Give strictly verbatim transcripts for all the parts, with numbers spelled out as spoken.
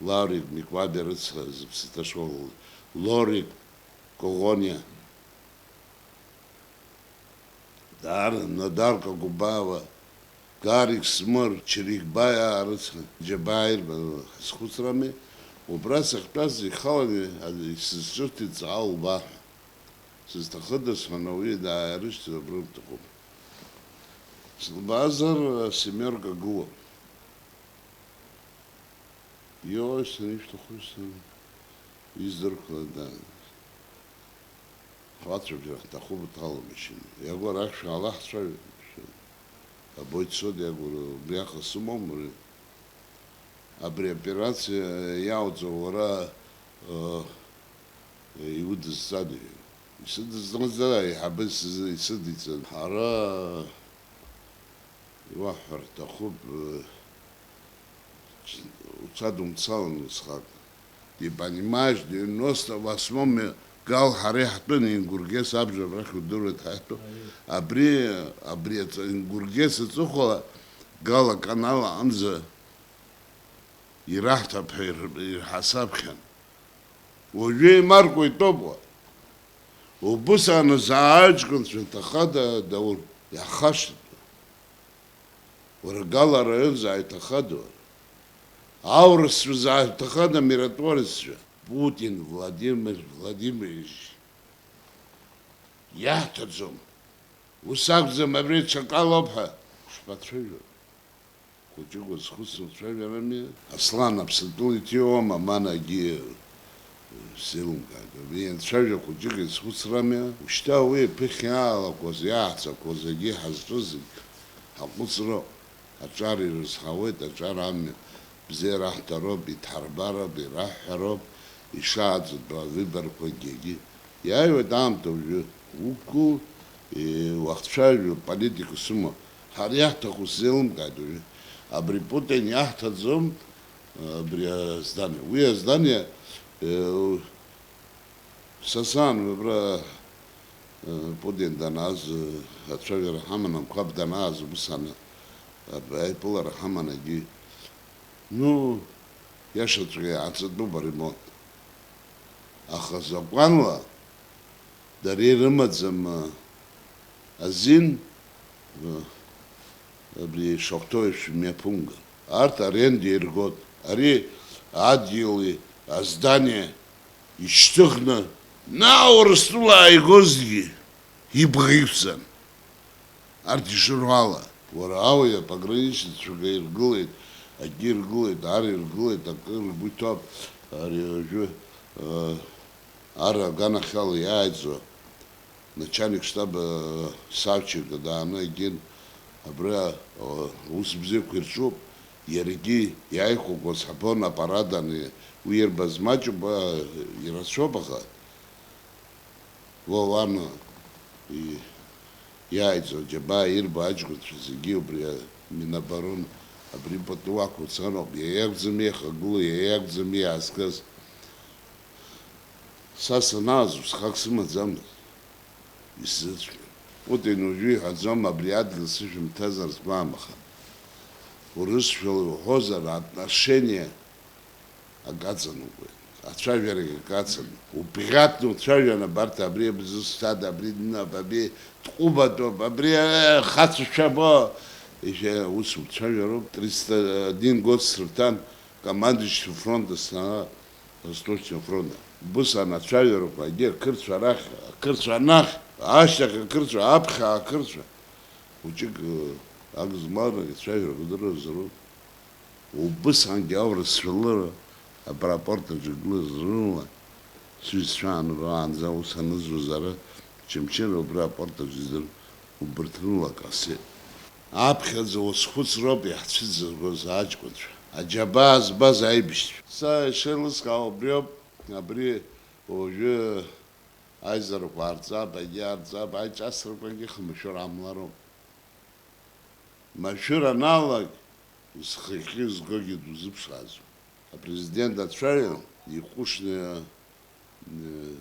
Лорик Миквабе рыцҳа, зыԥсы ҭашәо Лорик Коӷониа, даара Нодар Кагубаева, Гарик Смыр, Чирикбаиаа рыцҳа, Џьабаа ирбан ҳазхәыцрами, убра сахьтәаз ихаланы исызҿырҭит ҵаҟа убар ҳәа. Сызҭахыда сҳәан, ауаҩы дааирышьҭит, абра бҭахуп. Слыбаазар, семерка гылоуп. Иоуи, сара ишәҭаху сан, издырқәа, да. Ҳуацәажәара ҳҭахуп, дҭалом машьына. Иагәа арахь шәаала, ҳцәажәап, шәа-, абоит, сод, иагәа, убриаха сымоума, абри, абри аоперациа иауӡо уара, э, иудызҵада? Исыдызҵозар, аиҳабы исыз-, исыдиҵан. Ҳара Иуаҳҳәар ҭахуп, э, уца думцалан усҟак. Ты понимаешь, девяносто восьмом Гал ҳара иаҳтәын, Ингургес абжа абрахь удыруеит ҳаиҳәо. Аиеи. Абри, абри аҵ-, Ингургес аҵыхәала Гал аканал аҟынӡа ираҳҭап ҳәа ир-, ирҳасабхьан. Уажәы еимаркуа итәоуп уа. Убыс аназааиҿкынцәа ҭахада, Даур, иаҳхашҭып. Уара Гал араион зааиҭахада уара? Аурысцәа зааиҭахада, миротвореццәа? Путин Владимир Владимирович иаҳҭаӡом. Ус акәӡам, абри ҽакалоуп ҳәа шԥацәажәо? Хәыҷык уазхәыцны уцәажәарами? Аслан Аԥсынтәыла иҭиуама, ман агьи сзеилымкааит. Абри анцәажәа хәыҷык изхәыцрами? Ушьҭа уи иԥыхьа иаалақәаз, иааҳҵақәоз, егьи ҳазҿыз зегь ҳаҟәыҵроуп. Аҿар ирызҳауеит, аҿар амҩа бзиара аҳҭароуп, иҭҳарбароуп, ираҳҳәароуп, ишааӡатәу авыборқәагьы, егьи. Иааиуеит аамҭа уажәы, уқәгыл, е, уахцәажәо, политика сымоуп. Ҳара иаҳҭаху сзеилымкааит уажәы. Абри Путин иаҳҭаӡом, абри аздание. Уи аздание, э, са саан абра, э, Путин данааз, э, ацәажәара ҳаман, Анқәаб данааз, убыс ан-, аб-, аиԥылара ҳаман егьи. Ну, иашаҵәҟьа иааҵатәуп аремонт. Аха закәанла дара ирымаӡам, э, азин, э, абри Шахтоев шәымҩаԥунгар. Арҭ аренда иргоит. Ари адгьыли аздание ишьҭыхны, наҟ Урыстәыла ааигозҭгьы ибӷа иқәҵан. Арҭ ишырҳәо ала, уара ауаҩ апограничникцәа иргылеит, акгьы иргылеит, ар иргылеит, акы ргәы иҭоуп, ари уажәы, э, ар аганахьала иааиӡо, начальник штаба, э, Савченко дааны егьин, абра, э, ус бзиақәа ирҿуп, иаргьы иааихәақәоз ҳбон аппарат ани, уи ирбаз маҷуп, э, ирацәоуп, аха Вована и-, иааиҵо аџьабаа ирбо аҷкәынцәа зегьы убри а-, Миноборон абри пату ақәырцаноуп, иара иакәӡами иахагылоу, иара иакәӡами иаазгаз. Са санааз усхак сымаӡамызт, исзыцәгьан. Путин уажәы иҳәаӡом, абри адгьыл сышәымҭазар сгәамахан. Урысшәала иуҳәозар, отношение Акы аҵанакуеит. Ацәажәарагь акы ацын. Убӷьаҭны уцәажәан, абарҭ абри абызусҭада, абри днап, абри дҟәыбатәуп, абри, э, хацәа шәабо. Ишәа-, ус уцәажәароуп. Триста один год сырҭан, командующий фронта сҭана, Восточный фронта. Убыс анацәажәарақәа, егьи ақырҭцәа арахь, ақырҭцәа анахь, ашьҭахь ақырҭцәа, аԥхьа ақырҭцәа. Хәыҷык, э, агызмалрагь ацәажәарақәа дырразароуп. Убысҟангьы аурыс жәлар абра апорт аҿы игылаз рыла сҩызцәа аанырраанӡа аус анызуаз ара Чымчыра убра апорт аҿы идыр, убырҭ рыла акассет. Аԥхьаӡа уазхәыцроуп иаҳцәыӡыргоз аҷкәынцәа, аџьабаа збаз аибашьцәа. Са ишеилыскаауа убриоуп, абри уажәы аизарақәа аарҵап, егьи аарҵап, аиҿасрақәагьы хымшәар амлароуп. Машәыр анаалак, зхахьы згогьы дузыԥшаазу? Апрезидент ацәаҩа иҟәышны, э,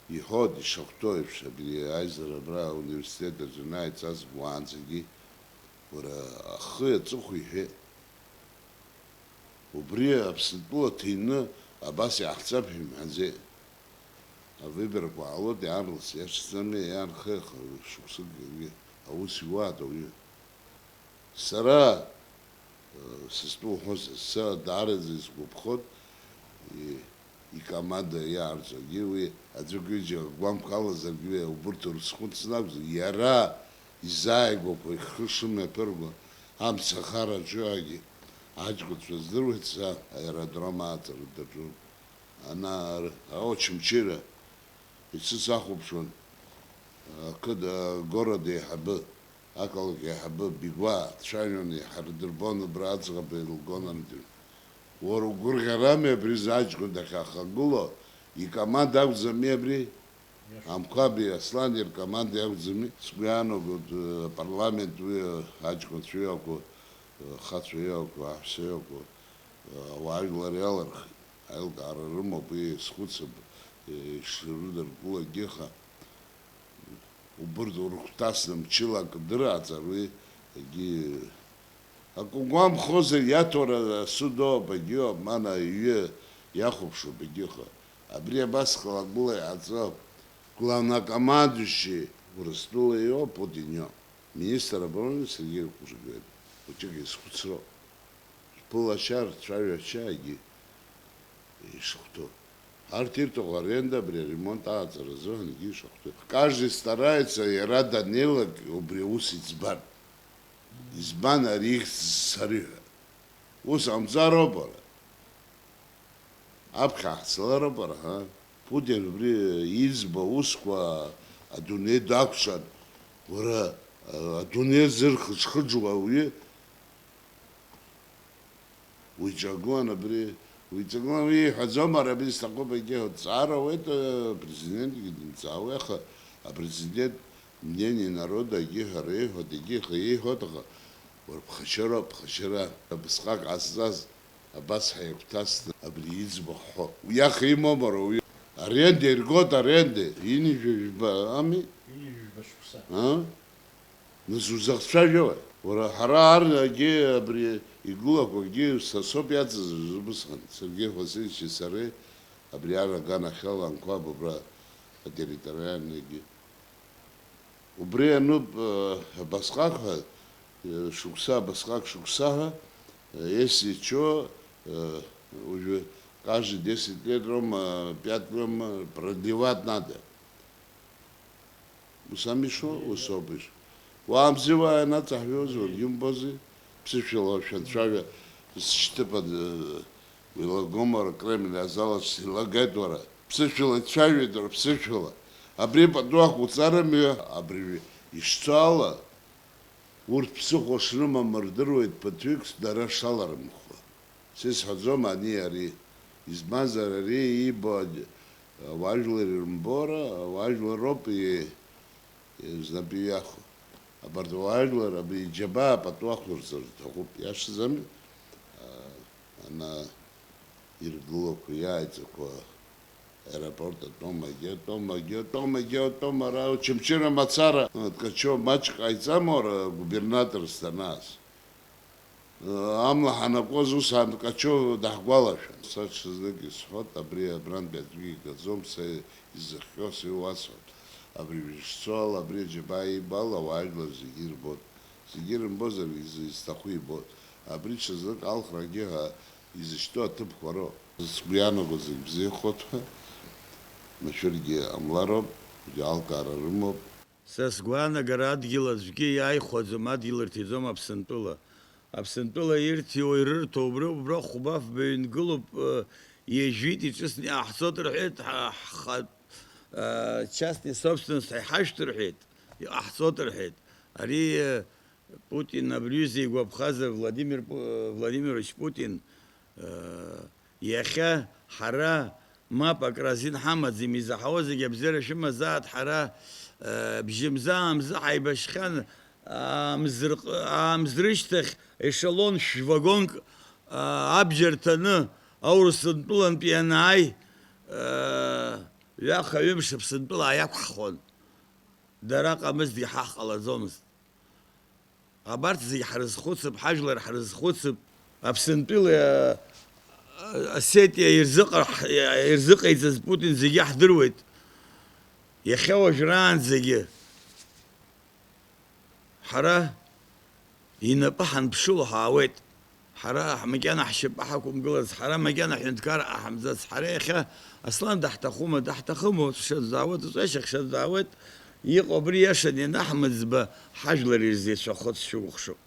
иҳәоит, ишахәҭоу еиԥш, абри аизара абра ауниверситет аҿы анааиҵаз уаанӡагьы, уара, ахи аҵыхәеи иҳәеит. Убри Аԥсынтәыла ҭины абас иаҳҵап ҳәа имҳәаӡеит. Авыборақәа ҟалоит иаарлас, иашаҵәҟьаны иаанхеит шықәсык, аус иуаат ауаҩы. Сара, э, сызтәу уҳәозар, сара даараӡа исгәаԥхоит, и-, икоманда иаарҵогьы, уи аӡәык-ҩыџьа гәамԥхалазаргьы, убырҭ рызхәыцны акәзар, иара изааигәақәо ихы шымҩаԥырго, амца ахараҿы агьы аҷкәынцәа здыруеит, са аеродром ааҵара даҿын. Ана-, Очамчыра ицәысахәаԥшуан ақыҭа, агород еиҳабы, ақалақь еиҳабы Бигәаа дцәажәон, иҳардырбон убра аӡӷаб илгон амдыр. Уара угәырӷьарами абри заҷкәын дахьахагылоу, икоманда акәӡами абри? Амқәаби Аслани ркоманда иакәӡами? Сгәы иаанагоит, э, апарламент уи, э, аҷкәынцәа иакәу, э, ахацәа иакәу, аҳәса иакәу, э, ауаажәлар иалырхит. Аилкаара рымоуп, уи схәыцып, э, ишрыдыркылогьы, аха убырҭ урыхәҭасны мчыла акы дырааӡар, уи егьи Акы угәамԥхозар, иаҭәара асудоуп, агьиоуп, мана аҩы иахәаԥшуп, агьыҟа. Абри абас хала-гәыла иҟаҵо, главнокомандующий Урыстәыла иоуп, Путин иоуп. Министр обороны Сергей Кужугетов, хәыҷык изхәыцроуп. Шәԥылашьа, рцәажәашьа, егьи ишахәҭоу. Арҭ ирҭаху аренда абри аремонт ааҵара азыҳәангьы ишахәҭоу. Каждый старается, иара даннеилак убри аус иӡбартә. Избан ари ихьӡ сариҳәа? Ус ҟамҵароуп, уара. Аԥхьа ҳцалароуп, уара, ҳа? Путин убри иӡбо аусқәа адунеи дақәшан, уара, адунеи зырхыџхыџуа ауаҩы, уиҿагылан абри, уиҿагылан, уи иҳәаӡом, ара абри сҭахуп, егьи ҳәа дҵаара ауеит, апрезидентгьы дымҵаауеи, аха апрезидент мнение народа егьи ҳәа реиҳәоит, егьи ҳәа иеиҳәоит, аха уара ԥхашьароуп, ԥхашьара, абасҟак ҟазҵаз, абас ҳаигәҭасны абри иӡбахә ҳәо. Уи иаха имоума уара уи? Аренда иргоит, аренда, ҩынҩажәа жәба ами? Ҩынҩажәа шықәса. А? Нас узахцәажәауеи? Уара, ҳара арнагьы абри игылақәагьы са соуп иаҵаз, убысҟан Сергеи Васильевичи сареи абри араганахьала анқәаб убра атерриториальныйгьы. Убри ануп, э, абасҟак ҳәа, э, шықәса, абасҟак шықәса ҳәа, э, если чё, э, уже каждые десять лет рома, пять рома продлевать надо. Ус ами ишуа, ус ауп ишуа. Уаамзи, уаанаҵаҳҩуаз, уаргьы умбози, ԥсышәала шәанцәажәа, зышьҭыԥ ад-, уилагома, уара, Кремль азал аҿы сеилагеит, уара. Ԥсышәала ицәажәеит, уара, ԥсышәала. Абри пату ақәуҵарымҩа, абри ишцо ала, урҭ ԥсыхәа шрымам рдыруеит, ԥыҭҩык дара шаларымхуа. Сизҳәаӡом ани ари. Избанзар, ари иибо аџь-, ауаажәлар ирымбо ара, ауаажәлар роуп и-, знапы иахо. Абарҭ ауаажәлар абри иџьабаа пату ақәырҵар рҭахуп. Иашаӡами? А, ана иргылақәа, иааиҵақәа, аеропорт атәом, егьи атәом, егьи атәом, егьи атәом, ара Очамчыра мацара, Ткачев маҷк ҟаиҵама уара губернаторс данааз? Амла ҳанакуаз ус аанкаҷо даҳгәалашәан. Са ҽазнык исҳәот, абри абрантәи аӡәгьы игаӡом, са изыхҟьо сыуасҳәап. Абри ишцо ала, абри аџьабаа иибо ала, ауаажәлар зегьы ирбот. Зегьы ирымбозар, изы-, изҭаху ибот. Абри ҽазнык алхрагьы ҳәа изышьҭоу аҭыԥқәа роуп. Сгәы иаанаго зегь бзиахоит ҳәа, машәыргьы ҟамлароуп, уи алкаара рымоуп. Са сгәаанагара адгьыл аӡәгьы иааихәаӡом, адгьыл рҭиӡом Аԥсынтәыла. Аԥсынтәыла ирҭиуа, ирырҭо убри, убра хәба-фба ҩнгылоуп, э, иажәит, иҿыцны иҟаҳҵоит рҳәеит, ҳа-, ҳхатә, э, частный собственность ҳәа иҳашәҭ рҳәеит, иҟаҳҵоит рҳәеит. Ари, э, Путин абри аҩыза игәаԥхазар, Владимир Пу-, Владимирович Путин, э, иахьа ҳара мап акра азин ҳамаӡам, изаҳауа зегьы абзиара шәымазааит, ҳара, э, бжьымза-аамза ҳаибашьхьан, аамзырҟ-, аамзрышьҭахь эшелон шә-вагонк, э, абџьар ҭаны аурыс нтәылантә ианааи, э, ҩаха-ҩымш Аԥсынтәыла иақәҳхон. Дара ҟамызҭгьы ҳаҳ ҟалаӡомызт. Абарҭ зегь ҳрызхәыцып, ҳажәлар ҳрызхәыцып. Аԥсынтәыла Осетиа ирзыҟарҳ-, ирзыҟаиҵаз Путин зегьы ҳдыруеит. Иахьа уажәраанӡагьы ҳара инапы ҳанԥшыло ҳаауеит. Ҳара макьана ҳшьапы ҳақәымгылац, ҳара макьана ҳҳәынҭқарра ҟаҳамҵац, ҳара иахьа Аслан даҳҭахума, даҳҭахыму, шәазаауеит, уцәашьа шәазаауеит, иҟоу абри иашан ианаҳмыӡба, ҳажәлар ирзеицәахоит сшәыкәыхшоуп.